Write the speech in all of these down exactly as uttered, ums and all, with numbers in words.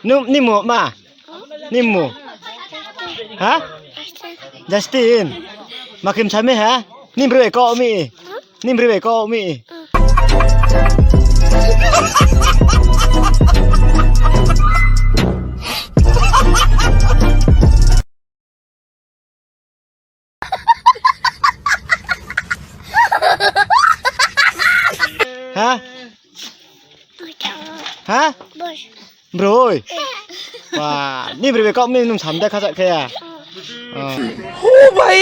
Nung, ni mmung ma? Ni mmung? Ha? Justin. Ma khe msa mi ha? Ni broi bai kau mi. Ni broi bai kau mi. Ha? Ha? Broi. Wa, ni broi bai kau mi nung sam da kha sa khe ya. ओ भाई,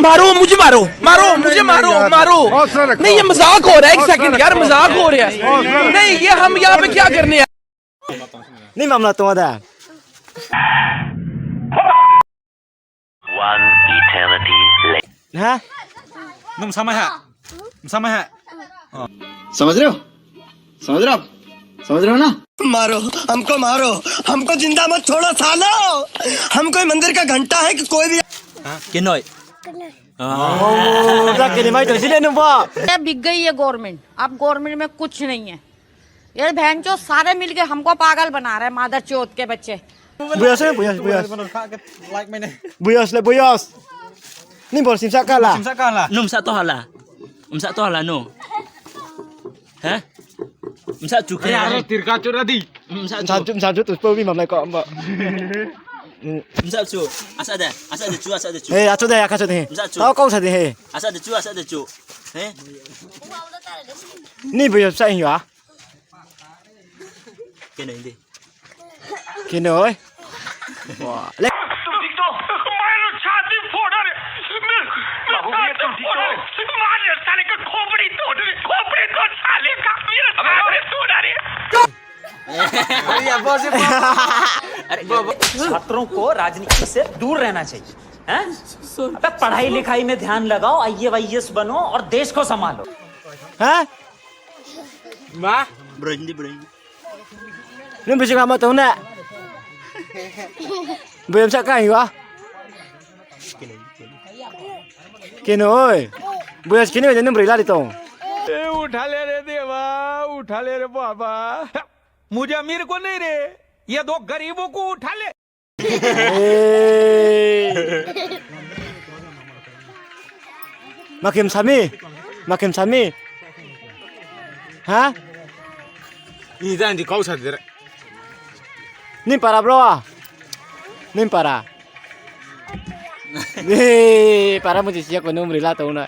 मारो, मुझे मारो, मारो, मुझे मारो, मारो। नहीं, ये मजाक हो रहा है, एक सेकंड यार, मजाक हो रहा है। नहीं, ये हम यहाँ पे क्या करने आए? Ni mamla tong da? One eternity later. Ha? Nung samai ha? Samai ha? समझ रहे हो? समझ रहे हो आप? समझ रहे हो ना? मारो, हमको मारो, हमको जिंदा मत छोड़ो सालो। हम कोई मंदिर का घंटा है कि कोई भी Kenoi. Oh, dah kini mai tong sini nung ba. क्या बिक गई ये गवर्नमेंट? अब गवर्नमेंट में कुछ नहीं है। ये बहनचोद सारे मिलके हमको पागल बना रहे हैं, मादरचोद के बच्चे। Buyas, buyas, buyas. Buyas le, buyas. Ni bor simsa kala. Simsa kala. Nung msa to hala. Msa to hala no. He? Msa chu khe. Aro tirka chura di. Msa chu. Msa chu, msa chu tu po bi mamlai ko amba. Msa chu. Asa de, asa de chu, asa de chu. He, achu de, akachu de he. Msa chu. Tao kau sa de he. Asa de chu, asa de chu. He? Ni buyas sa hi wa. Kenoi de. Kenoi. Wa, le. तुम ठीक तो? मैं तो छाती फोड़ रहे। मैं, मैं बाबू भैया, छाती तुम ठीक फोड़ तो? रहे। मार दे साले का खोपड़ी तोड़ दे, खोपड़ी तोड़ साले का। मेरा छाती फोड़ रहे। बढ़िया, बहुत ही अरे, छात्रों को राजनीति से दूर रहना चाहिए, हैं? अबे, पढ़ाई लिखाई में ध्यान लगाओ, आईएएस वाईएएस बनो और देश को संभालो। Ha? Ma? Bro, hindi, bro, hindi. Nung bisi kama tong na? Buyam sa ka hiwa? Keno oi. Buyas kini oi nung beri lari tong. ए, उठा ले रे देवा, उठा ले रे बाबा। मुझे अमीर को नहीं रे, ये दो गरीबों को उठा ले। Ei. Makhim sami? Makhim sami? Ha? Ni dan di kau sadar. Ni para bro. Ni para. Ni para mo jisiya ko nung rila tong na.